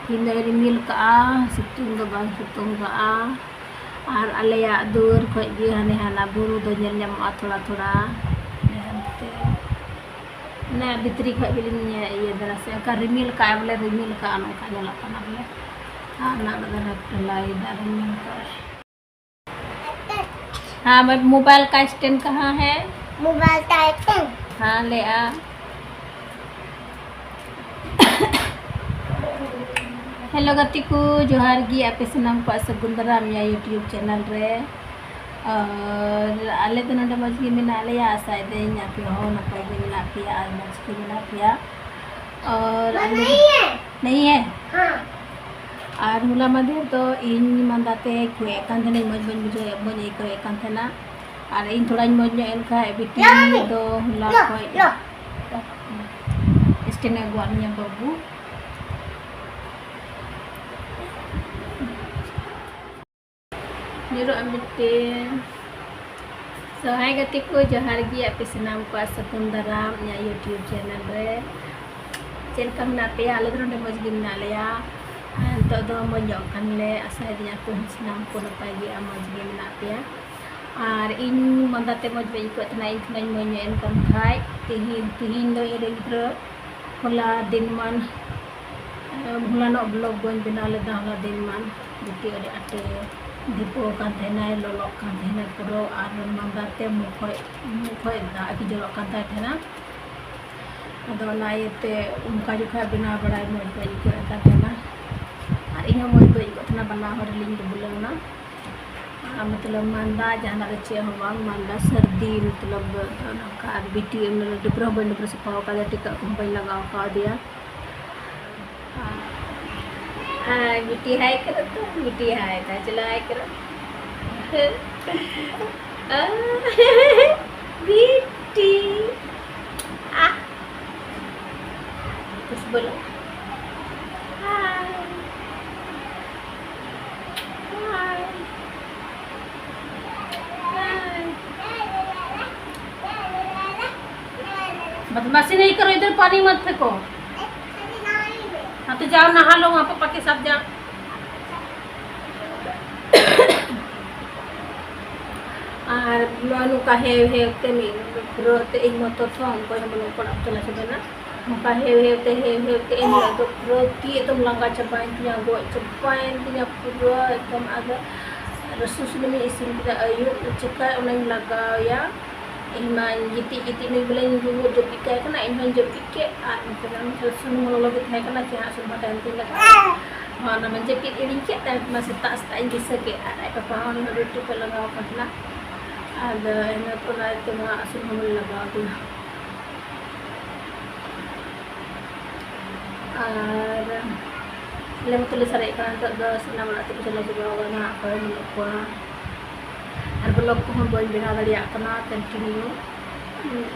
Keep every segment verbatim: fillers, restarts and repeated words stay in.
ᱛᱮᱦᱮᱧ ᱫᱚᱭ ᱨᱤᱢᱤᱞ ᱠᱟᱜᱼᱟ, ᱥᱤᱛᱩᱝ ᱫᱚ ᱵᱟᱝ ᱥᱤᱛᱩᱝ ᱠᱟᱜᱼᱟ᱾ ᱟᱨ ᱟᱞᱮᱭᱟᱜ ᱫᱩᱣᱟᱹᱨ ᱠᱷᱚᱡ ᱜᱮ ᱦᱟᱱᱮ ᱦᱟᱱᱟ ᱵᱩᱨᱩ ᱫᱚ ᱧᱮᱞ ᱧᱟᱢᱚᱜᱼᱟ ᱛᱷᱚᱲᱟ ᱛᱷᱚᱲᱟ᱾ ᱦᱟᱱᱛᱮ ᱚᱱᱟ ᱵᱷᱤᱛᱨᱤ ᱠᱷᱚᱡ ᱜᱮᱞᱤᱧ ᱤᱭᱟᱹ ᱫᱟᱲᱮ ᱥᱮ, ᱚᱱᱠᱟ ᱨᱤᱢᱤᱞ ᱠᱟᱜᱼᱟᱭ ᱵᱚᱞᱮ, ᱨᱤᱢᱤᱞ ᱠᱟᱜᱼᱟ, ᱱᱚᱝᱠᱟ ᱧᱮᱞᱚᱜ ᱠᱟᱱᱟ ᱵᱚᱞᱮ᱾ ᱟᱨ ᱚᱱᱟ ᱫᱚ ᱴᱚᱞᱟᱭ ᱫᱟᱨᱮ ᱨᱤᱢᱤᱞ ᱠᱟᱜᱼᱟᱭ᱾ हाँ, मैं मोबाइल का स्टैंड कहाँ है? मोबाइल का स्टैंड। हाँ, ले आ। हेलो ᱜᱟᱛᱮ ᱠᱚ, ᱡᱚᱦᱟᱨ ᱜᱮ ᱟᱯᱮ ᱥᱟᱱᱟᱢ ᱠᱚᱣᱟᱜ ᱥᱟᱹᱜᱩᱱ ᱫᱟᱨᱟᱢ ᱤᱧᱟᱹᱜ YouTube ᱪᱮᱱᱮᱞ ᱨᱮ᱾ ᱟᱨ ᱟᱞᱮ ᱫᱚ ᱱᱚᱰᱮ ᱢᱚᱡᱽ ᱜᱮ ᱢᱮᱱᱟᱜ ᱞᱮᱭᱟ, ᱟᱥᱟᱭᱮᱫᱟᱹᱧ ᱟᱯᱮ ᱦᱚᱸ ᱱᱟᱯᱟᱭ ᱜᱮ ᱢᱮᱱᱟᱜ ᱯᱮᱭᱟ ᱟᱨ ᱢᱚᱡᱽ ᱜᱮ ᱢᱮᱱᱟᱜ ᱯᱮᱭᱟ᱾ ᱟᱨ ᱟᱞᱮ ᱫᱚ, ᱱᱟᱦᱤ ᱦᱮ? ᱦᱮᱸ᱾ ᱟᱨ ᱦᱚᱞᱟ ᱢᱟᱫᱷᱮᱨ ᱫᱚ ᱤᱧ ᱢᱟᱸᱫᱟ ᱛᱮ ᱠᱚᱭᱮᱜ ᱠᱟᱱ ᱛᱟᱦᱮᱱᱟᱹᱧ, ᱢᱚᱡᱽ ᱵᱟᱹᱧ ᱵᱩᱡᱷᱟᱹᱣᱮᱫ, ᱵᱟᱹᱧ ᱟᱹᱭᱠᱟᱹᱣᱮᱫ ᱠᱟᱱ ᱛᱟᱦᱮᱱᱟ᱾ ᱟᱨ ᱤᱧ ᱛᱷᱚᱲᱟᱧ ᱢᱚᱡᱽ ᱧᱚᱜ ᱮᱱ ᱠᱷᱟᱡ ᱵᱤᱴᱤ ᱫᱚ ᱦᱚᱞᱟ ᱠᱷᱚᱡ ᱥᱴᱮᱱ ᱮ ᱟᱹᱜᱩᱣᱟᱫ ᱞᱤᱧᱟ ᱵᱟᱹᱵᱩ᱾ ᱧᱩᱨᱩᱜ ᱟᱢ ᱢᱤᱫᱴᱮᱱ᱾ So, hi ᱜᱟᱛᱮ ᱠᱚ, ᱡᱚᱦᱟᱨ ᱜᱮ ᱟᱯᱮ ᱥᱟᱱᱟᱢ ᱠᱚᱣᱟᱜ ᱥᱟᱹᱜᱩᱱ ᱫᱟᱨᱟᱢ ᱤᱧᱟᱹᱜ YouTube ᱪᱮᱱᱮᱞ ᱨᱮ᱾ ᱪᱮᱫ ᱞᱮᱠᱟ ᱢᱮᱱᱟᱜ ᱯᱮᱭᱟ? ᱟᱞᱮ ᱫᱚ ᱱᱚᱰᱮ ᱢᱚᱡᱽ ᱜᱮ ᱢᱮᱱᱟᱜ ᱞᱮᱭᱟ᱾ ᱱᱤᱛᱚᱜ ᱫᱚ ᱢᱚᱡᱽ ᱧᱚᱜ ᱠᱟᱱᱞᱮ, ᱟᱥᱟᱭᱮᱫᱟᱹᱧ ᱟᱯᱮ ᱦᱚᱸ ᱥᱟᱱᱟᱢ ᱠᱚ ᱱᱟᱯᱟᱭ ᱜᱮ ᱟᱨ ᱢᱚᱡᱽ ᱜᱮ ᱢᱮᱱᱟᱜ ᱯᱮᱭᱟ᱾ ᱟᱨ ᱤᱧ ᱢᱟᱸᱫᱟ ᱛᱮ ᱢᱚᱡᱽ ᱵᱟᱹᱧ ᱟᱹᱭᱠᱟᱹᱣᱮᱫ ᱛᱟᱦᱮᱱᱟ, ᱤᱧ ᱛᱷᱚᱲᱟᱧ ᱢᱚᱡᱽ ᱧᱚᱜ ᱮᱱ ᱠᱟᱱ ᱠᱷᱟᱡ ᱛᱤᱦᱤᱧ, ᱛᱤᱦᱤᱧ ᱫᱚ ᱤᱧ ᱨᱮᱱ ᱜᱤᱫᱽᱨᱟᱹ ᱦᱚᱞᱟ ᱫᱤᱱᱢᱟᱱ, ᱮᱢ, ᱦᱚᱞᱟᱱᱚᱜ vlog ᱵᱟᱹᱧ ᱵᱮᱱᱟᱣ ᱞᱮᱫᱟ, ᱦᱚᱞᱟ ᱫᱤᱱᱢᱟᱱ ᱵᱤᱴᱤ ᱟᱹᱰᱤ ᱟᱸᱴᱮ ᱫᱷᱤᱯᱟᱹᱣ ᱟᱠᱟᱱ ᱛᱟᱦᱮᱱᱟᱭ, ᱞᱚᱞᱚᱜ ᱠᱟᱱ ᱛᱟᱦᱮᱱᱟᱭ ᱯᱩᱨᱟᱹ, ᱟᱨ ᱢᱟᱸᱫᱟ ᱛᱮ ᱢᱩ ᱠᱷᱚᱡ, ᱢᱩ ᱠᱷᱚᱡ ᱫᱟᱜ ᱜᱮ ᱡᱚᱨᱚᱜ ᱠᱟᱱ ᱛᱟᱭ ᱛᱟᱦᱮᱱᱟ᱾ ᱟᱫᱚ ᱚᱱᱟ ᱤᱭᱟᱹᱛᱮ ᱚᱱᱠᱟ ᱡᱚᱠᱷᱚᱱ ᱵᱮᱱᱟᱣ ᱵᱟᱲᱟᱭ ᱢᱚᱡᱽ ᱵᱟᱹᱧ ᱟᱹᱭᱠᱟᱹᱣᱮᱫ ᱠᱟᱱ ᱛᱟᱦᱮᱱᱟ, ᱟᱨ ᱤᱧ ᱦᱚᱸ ᱢᱚᱡᱽ ᱵᱟᱹᱧ ᱟᱹᱭᱠᱟᱹᱣᱮᱫ ᱛᱟᱦᱮᱱᱟ, ᱵᱟᱱᱟ ᱦᱚᱲ ᱞᱤᱧ ᱰᱩᱵᱞᱟᱹᱣ ᱮᱱᱟ᱾ ᱟᱨ ᱢᱚᱛᱞᱚᱵ ᱢᱟᱸᱫᱟ ᱡᱟᱦᱟᱱᱟᱜ ᱫᱚ ᱪᱮᱫ ᱦᱚᱸ ᱵᱟᱝ, ᱢᱟᱸᱫᱟ ᱥᱟᱹᱨᱫᱤ ᱢᱚᱛᱞᱚᱵ ᱱᱚᱝᱠᱟ, ᱟᱨ ᱵᱤᱴᱤ ᱮᱢ ᱰᱟᱹᱵᱽᱨᱟᱹ ᱦᱚᱸ ᱵᱟᱹᱧ ᱰᱟᱹᱵᱽᱨᱟᱹ ᱥᱟᱯᱷᱟ ᱟᱠᱟᱫᱮᱭᱟ, ᱴᱤᱠᱟᱹᱜ ᱠᱚᱦᱚᱸ ᱵᱟᱹᱧ ᱞᱟᱜᱟᱣ ᱟᱠᱟᱫᱮᱭᱟ᱾ हाँ, बिट्टी हाय करो तो, बिट्टी हाय था, चलो हाय करो। आ, बिट्टी। आ, कुछ बोलो। हाय। हाय। हाय। बदमाशी नहीं करो, इधर पानी मत फेंको। हाँ, तो जाओ नहा लो, वहाँ पर पक्के साथ जाओ। ᱟᱨ ᱱᱚᱣᱟ ᱱᱚᱝᱠᱟ ᱦᱮᱣ ᱦᱮᱣ ᱛᱮ ᱢᱤᱫ ᱯᱩᱨᱟᱹ ᱛᱮ ᱤᱧ ᱢᱚᱛᱚ ᱛᱚ ᱚᱠᱚᱭ ᱦᱚᱸ ᱵᱟᱹᱱᱩᱜ ᱠᱚᱲᱟ ᱪᱟᱞᱟᱣ ᱪᱟᱵᱟᱭᱮᱱᱟ᱾ ᱱᱚᱝᱠᱟ ᱦᱮᱣ ᱦᱮᱣ ᱛᱮ ᱦᱮᱣ ᱦᱮᱣ ᱛᱮ ᱮᱱ ᱦᱤᱞᱳᱜ ᱫᱚ ᱯᱩᱨᱟᱹ ᱛᱤ ᱮᱠᱫᱚᱢ ᱞᱟᱸᱜᱟ ᱪᱟᱵᱟᱭᱮᱱ ᱛᱤᱧᱟ, ᱜᱚᱡ ᱪᱟᱵᱟᱭᱮᱱ ᱛᱤᱧᱟ ᱯᱩᱨᱟᱹ ᱮᱠᱫᱚᱢ᱾ ᱟᱫᱚ ᱨᱟᱹᱥᱩᱱ ᱥᱩᱱᱩᱢᱤᱧ ᱤᱥᱤᱱ ᱠᱮᱫᱟ ᱟᱹᱭᱩᱵ, ᱪᱤᱠᱟ ᱚᱱᱟᱧ ᱞᱟᱜᱟᱣ ᱮᱭᱟ᱾ ᱤᱧ ᱢᱟᱧ ᱜᱤᱛᱤᱡ ᱜᱤᱛᱤᱡ ᱱᱩᱭ ᱵᱚᱞᱮᱧ ᱨᱩᱣᱟᱹᱲ ᱡᱟᱹᱯᱤᱫ ᱠᱟᱭ ᱠᱟᱱᱟ, ᱤᱧ ᱦᱚᱸᱧ ᱡᱟᱹᱯᱤᱫ ᱠᱮᱫ᱾ ᱟᱨ ᱱᱚᱛᱮ ᱫᱚ ᱥᱩᱱᱩᱢ ᱞᱚᱞᱚ ᱜᱮ ᱛᱟᱦᱮᱸ ᱠᱟᱱᱟ, ᱪᱮ ᱦᱟᱸᱜ ᱥᱩᱱᱩᱢ ᱦᱟᱛᱟᱣ ᱛᱤᱧ ᱞᱟᱜᱟᱜᱼᱟ᱾ ᱦᱚᱸ, ᱚᱱᱟ ᱢᱟᱧ ᱡᱟᱹᱯᱤᱫ ᱦᱤᱲᱤᱧ ᱠᱮᱫ, ᱛᱟᱭᱚᱢ ᱛᱮᱢᱟ ᱥᱮᱛᱟᱜ ᱥᱮᱛᱟᱜ ᱤᱧ ᱫᱤᱥᱟᱹ ᱠᱮᱫ᱾ ᱟᱨ ᱟᱡ ᱯᱟᱯᱟ ᱦᱚᱸ ᱩᱱᱤ ᱦᱚᱸ ᱰᱤᱭᱩᱴᱤ ᱠᱷᱚᱱ ᱞᱟᱜᱟᱣ ᱟᱠᱟᱱ ᱛᱟᱦᱮᱱᱟ᱾ ᱟᱫᱚ ᱤᱱᱟᱹ ᱯᱚᱨ ᱚᱱᱟ ᱛᱮᱢᱟ ᱥᱩᱱᱩᱢ ᱦᱚᱸᱧ ᱞᱟᱜᱟᱣ ᱟᱫᱮᱭᱟ᱾ ᱟᱨ ᱟᱞᱮ ᱢᱟᱛᱚ ᱞᱮ ᱥᱟᱨᱮᱡ ᱠᱟᱱᱟ, ᱱᱤᱛᱚᱜ ᱫᱚ ᱥᱟᱱᱟᱢ ᱚᱲᱟᱜ ᱛᱮᱠᱚ ᱪᱟᱞᱟᱣ ᱪᱟᱵᱟ ᱟᱠᱟᱱᱟ, ᱚᱠᱚᱭ ᱦᱚᱸ ᱵᱟᱹᱱᱩᱜ ᱠᱚᱣᱟ᱾ ᱟᱨ ᱵᱞᱚᱜ ᱠᱚᱦᱚᱸ ᱵᱟᱹᱧ ᱵᱮᱱᱟᱣ ᱫᱟᱲᱮᱭᱟᱜ ᱠᱟᱱᱟ ᱠᱚᱱᱴᱤᱱᱤᱭᱩ,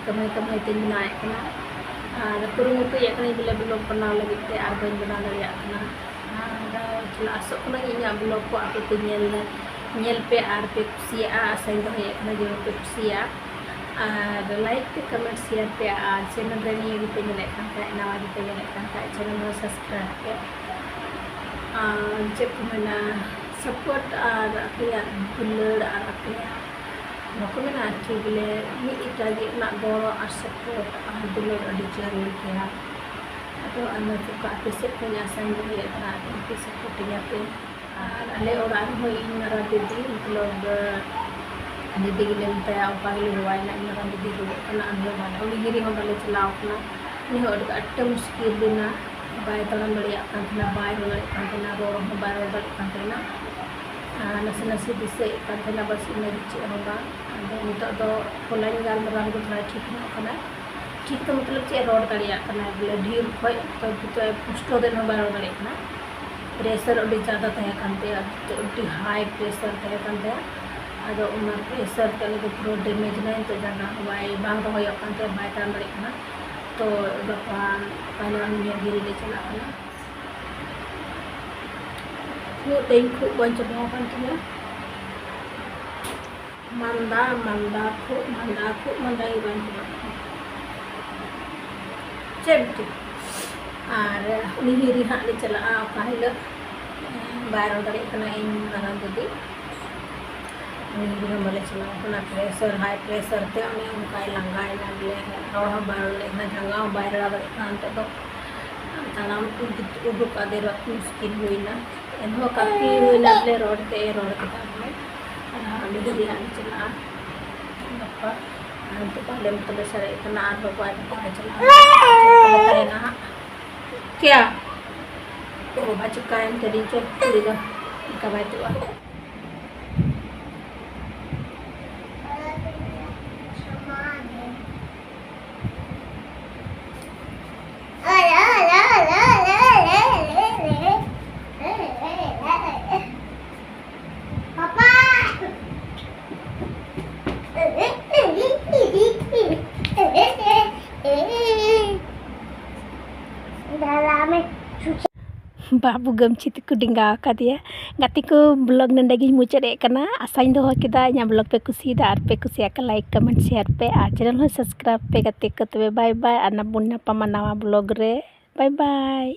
ᱠᱟᱹᱢᱦᱟᱹᱭ ᱠᱟᱹᱢᱦᱟᱹᱭ ᱛᱮᱧ ᱵᱮᱱᱟᱣᱮᱫ ᱠᱟᱱᱟ᱾ ᱟᱨ ᱠᱩᱨᱩᱢᱩᱴᱩᱭᱮᱫ ᱠᱟᱹᱱᱟᱹᱧ ᱵᱚᱞᱮ ᱵᱞᱚᱜ ᱵᱮᱱᱟᱣ ᱞᱟᱹᱜᱤᱫ ᱛᱮ, ᱟᱨ ᱵᱟᱹᱧ ᱵᱮᱱᱟᱣ ᱫᱟᱲᱮᱭᱟᱜ ᱠᱟᱱᱟ᱾ ᱟᱨ ᱟᱥᱚᱜ ᱠᱟᱹᱱᱟᱹᱧ ᱤᱧᱟᱹᱜ ᱵᱞᱚᱜ ᱠᱚ ᱟᱯᱮ ᱯᱮ ᱧᱮᱞ, ᱧᱮᱞ ᱯᱮ ᱟᱨ ᱯᱮ ᱠᱩᱥᱤᱭᱟᱜᱼᱟ, ᱟᱥᱟᱧ ᱫᱚᱦᱚᱭᱮᱫ ᱠᱟᱱᱟ ᱡᱮ ᱯᱮ ᱠᱩᱥᱤᱭᱟᱜᱼᱟ᱾ ᱟᱨ ᱞᱟᱭᱤᱠ ᱯᱮ, ᱠᱚᱢᱮᱱᱴ, ᱥᱮᱭᱟᱨ ᱯᱮ, ᱟᱨ ᱪᱮᱱᱮᱞ ᱨᱮ ᱱᱤᱭᱟᱹ ᱜᱮᱯᱮ ᱧᱮᱞᱮᱫ ᱠᱟᱱ ᱠᱷᱟᱡ, ᱱᱟᱣᱟ ᱜᱮᱯᱮ ᱧᱮᱞᱮᱫ ᱠᱟᱱ ᱠᱷᱟᱡ, ᱪᱮᱱᱮᱞ ᱦᱚᱸ ᱥᱟᱵᱥᱠᱨᱟᱭᱤᱵ ᱯᱮ᱾ ᱟᱨ ᱪᱮᱫ ᱠᱚ ᱢᱮᱱᱟ, ᱥᱟᱯᱳᱨᱴ ᱟᱨ ᱟᱯᱮᱭᱟᱜ ᱫᱩᱞᱟᱹᱲ ᱟᱨ ᱟᱯᱮᱭᱟᱜ, ᱵᱟᱠᱚ ᱢᱮᱱᱟ ᱠᱤ ᱵᱚᱞᱮ, ᱢᱤᱫ ᱮᱴᱟᱜᱤᱡ ᱨᱮᱱᱟᱜ ᱜᱚᱲᱚ ᱟᱨ ᱥᱟᱯᱳᱨᱴ ᱟᱨ ᱫᱩᱞᱟᱹᱲ ᱟᱹᱰᱤ ᱡᱟᱹᱨᱩᱲ ᱜᱮᱭᱟ᱾ ᱟᱫᱚ ᱟᱭᱢᱟ ᱪᱮᱫ ᱠᱚ ᱟᱯᱮ ᱥᱮᱫ ᱠᱷᱚᱱ ᱟᱥᱟᱧ ᱫᱚᱦᱚᱭᱮᱫ ᱠᱟᱱᱟ, ᱟᱯᱮ ᱦᱚᱸᱯᱮ ᱥᱟᱯᱳᱨᱴ ᱤᱧᱟ ᱯᱮ᱾ ᱟᱨ ᱟᱞᱮ ᱚᱲᱟᱜ ᱨᱮᱦᱚᱸ ᱤᱧ ᱢᱟᱨᱟᱝ ᱫᱤᱫᱤ, ᱢᱚᱛᱞᱚᱵ, ᱫᱤᱫᱤ ᱜᱮᱞᱮ ᱢᱮᱛᱟᱭᱟ, ᱚᱱᱠᱟ ᱜᱮᱞᱮ ᱦᱚᱦᱚᱣᱟᱭ ᱠᱟᱱᱟ, ᱤᱧ ᱢᱟᱨᱟᱝ ᱫᱤᱫᱤ ᱨᱩᱣᱟᱹᱜ ᱠᱟᱱᱟ, ᱟᱞᱮ ᱦᱚᱸ ᱵᱟᱞᱮ, ᱩᱱᱤ ᱦᱤᱨᱤ ᱦᱚᱸ ᱵᱟᱞᱮ ᱪᱟᱞᱟᱣ ᱠᱟᱱᱟ᱾ ᱩᱱᱤ ᱦᱚᱸ ᱟᱹᱰᱤ ᱟᱸᱴ ᱢᱩᱥᱠᱤᱞ ᱞᱮᱱᱟ, ᱵᱟᱭ ᱛᱟᱲᱟᱢ ᱫᱟᱲᱮᱭᱟᱜ ᱠᱟᱱ ᱛᱟᱦᱮᱱᱟ, ᱵᱟᱭ ᱨᱚᱲ ᱫᱟᱲᱮᱭᱟᱜ ᱠᱟᱱ ᱛᱟᱦᱮᱱᱟ, ᱨᱚᱲ ᱦᱚᱸ ᱵᱟᱭ ᱨᱚᱲ ᱫᱟᱲᱮᱭᱟᱜ ᱠᱟᱱ ᱛᱟᱦᱮᱱᱟ᱾ ᱟᱨ ᱱᱟᱥᱮ ᱱᱟᱥᱮ ᱫᱤᱥᱟᱹᱭᱮᱫ ᱠᱟᱱ ᱛᱟᱦᱮᱱᱟ, ᱵᱟᱥ ᱤᱱᱟᱹᱜᱮ, ᱪᱮᱫ ᱦᱚᱸ ᱵᱟᱝ᱾ ᱟᱫᱚ ᱱᱤᱛᱚᱜ ᱫᱚ ᱦᱚᱞᱟᱧ ᱜᱟᱞᱢᱟᱨᱟᱣ ᱠᱮᱫᱟ, ᱛᱷᱚᱲᱟ ᱴᱷᱤᱠ ᱧᱚᱜ ᱠᱟᱱᱟ᱾ ᱴᱷᱤᱠ ᱫᱚ ᱢᱚᱛᱞᱚᱵ ᱪᱮᱫ, ᱨᱚᱲ ᱫᱟᱲᱮᱭᱟᱜ ᱠᱟᱱᱟᱭ ᱵᱚᱞᱮ, ᱰᱷᱮᱨ ᱠᱷᱚᱡ ᱛᱚ ᱱᱤᱛᱚᱜ ᱯᱩᱥᱴᱟᱹᱣ ᱫᱚ ᱮᱱᱦᱚᱸ ᱵᱟᱭ ᱨᱚᱲ ᱫᱟᱲᱮᱭᱟᱜ ᱠᱟᱱᱟ᱾ ᱯᱨᱮᱥᱟᱨ ᱟᱹᱰᱤ ᱡᱟᱫᱟ ᱛᱟᱦᱮᱸ ᱠᱟᱱ ᱛᱟᱭᱟ, ᱟᱹᱰᱤ ᱦᱟᱭ ᱯᱨᱮᱥᱟᱨ ᱛᱟᱦᱮᱸ ᱠᱟᱱ ᱛᱟᱭᱟ᱾ ᱟᱫᱚ ᱚᱱᱟ ᱯᱨᱮᱥᱟᱨ ᱛᱮ ᱩᱱᱤ ᱫᱚ ᱯᱩᱨᱟᱹ ᱰᱮᱢᱮᱡᱽ ᱮᱱᱟᱭ, ᱱᱤᱛᱚᱜ ᱡᱟᱸᱜᱟ ᱦᱚᱸ ᱵᱟᱭ, ᱵᱟᱝ ᱨᱚᱦᱚᱭᱚᱜ ᱠᱟᱱ ᱛᱟᱭᱟ, ᱵᱟᱭ ᱛᱟᱲᱟᱢ ᱫᱟᱲᱮᱭᱟᱜ ᱠᱟᱱᱟ᱾ ᱛᱚ ᱜᱟᱯᱟ ᱯᱟᱭᱞᱟ ᱩᱱᱤᱭᱟᱜ ᱦᱤᱨᱤ ᱞᱮ ᱪᱟᱞᱟᱜ ᱠᱟᱱᱟ᱾ ᱠᱷᱩᱜ ᱛᱮᱧ ᱠᱷᱩᱜ ᱵᱟᱝ ᱪᱟᱵᱟ ᱟᱠᱟᱱ ᱛᱤᱧᱟᱹ᱾ ᱢᱟᱸᱫᱟ, ᱢᱟᱸᱫᱟ, ᱠᱷᱩᱜ ᱢᱟᱸᱫᱟ, ᱠᱷᱩᱜ ᱢᱟᱸᱫᱟ ᱜᱮ ᱵᱟᱝ ᱪᱟᱵᱟᱜ ᱠᱟᱱᱟ᱾ ᱪᱮᱫ ᱮᱢ ᱪᱤᱠᱟᱹ? ᱟᱨ ᱩᱱᱤ ᱦᱤᱨᱤ ᱦᱟᱸᱜ ᱞᱮ ᱪᱟᱞᱟᱜᱼᱟ ᱚᱠᱟ ᱦᱤᱞᱳᱜ ᱵᱟᱭ ᱨᱚᱲ ᱫᱟᱲᱮᱭᱟᱜ ᱠᱟᱱᱟ ᱤᱧ ᱢᱟᱨᱟᱝ ᱫᱤᱫᱤ᱾ ᱩᱱᱤ ᱦᱤᱨᱤ ᱦᱚᱸ ᱵᱟᱞᱮ ᱪᱟᱞᱟᱣ ᱠᱟᱱᱟ, pressure, high pressure ᱛᱮ ᱚᱱᱮ ᱚᱱᱠᱟᱭ ᱞᱟᱸᱜᱟᱭᱮᱱᱟ ᱵᱚᱞᱮ, ᱨᱚᱲ ᱦᱚᱸ ᱵᱟᱭ ᱨᱚᱲ ᱫᱟᱲᱮᱭᱟᱜ ᱠᱟᱱᱟ, ᱡᱟᱸᱜᱟ ᱦᱚᱸ ᱵᱟᱭ ᱨᱟᱲᱟ ᱫᱟᱲᱮᱭᱟᱜ ᱠᱟᱱᱟ᱾ ᱱᱤᱛᱚᱜ ᱫᱚ ᱛᱟᱲᱟᱢ ᱩᱰᱩᱠ ᱟᱫᱮ ᱨᱮ ᱢᱩᱥᱠᱤᱞ ᱦᱩᱭᱱᱟ᱾ ᱮᱱᱦᱚᱸ ᱠᱟᱹᱯᱤ ᱦᱩᱭᱱᱟ ᱵᱚᱞᱮ, ᱨᱚᱲ ᱛᱮ ᱨᱚᱲ ᱠᱮᱫᱟ ᱵᱚᱞᱮ᱾ ᱟᱨ ᱦᱟᱸᱜ ᱩᱱᱤ ᱦᱤᱨᱤ ᱦᱟᱸᱜ ᱞᱮ ᱪᱟᱞᱟᱜᱼᱟ ᱜᱟᱯᱟ᱾ ᱟᱨ ᱱᱤᱛᱚᱜ ᱵᱟᱞᱮ ᱢᱚᱛᱚ ᱞᱮ ᱥᱟᱨᱮᱡ ᱠᱟᱱᱟ ᱟᱨ ᱵᱟᱵᱟ ᱟᱡ ᱵᱟᱵᱟ ᱞᱮ ᱪᱟᱞᱟᱜᱼᱟ᱾ ᱪᱮᱫ ᱞᱮᱠᱟ ᱞᱮ ᱛᱟᱦᱮᱱᱟ ᱦᱟᱸᱜ? ᱠᱮᱭᱟ? ᱛᱚ ᱵᱟᱵᱟ ᱪᱤᱠᱟᱭᱮᱱ ᱛᱮ ᱫᱤᱱ ᱪᱚ ᱠᱩᱲᱤ ᱫᱚ ᱚᱱᱠᱟ ᱵᱟᱭ ᱛᱩᱜᱼᱟ᱾ ᱵᱟᱹᱵᱩ ᱜᱟᱹᱢᱪᱷᱤ ᱛᱮᱠᱚ ᱰᱮᱸᱜᱟᱣ ᱟᱠᱟᱫᱮᱭᱟ᱾ ᱜᱟᱛᱮ ᱠᱚ, vlog ᱱᱚᱰᱮ ᱜᱤᱧ ᱢᱩᱪᱟᱹᱫ ᱮᱫ ᱠᱟᱱᱟ᱾ ᱟᱥᱟᱧ ᱫᱚᱦᱚ ᱠᱮᱫᱟ ᱤᱧᱟᱹᱜ vlog ᱯᱮ ᱠᱩᱥᱤᱭᱟᱫᱟ, ᱟᱨ ᱯᱮ ᱠᱩᱥᱤᱭᱟᱜ ᱠᱷᱟᱱ like, comment, share ᱯᱮ, ᱟᱨ channel ᱦᱚᱸ subscribe ᱯᱮ ᱜᱟᱛᱮ ᱠᱚ᱾ ᱛᱚᱵᱮ bye bye, ᱟᱨ ᱵᱚᱱ ᱧᱟᱯᱟᱢᱟ ᱱᱟᱣᱟ vlog ᱨᱮ᱾ Bye bye᱾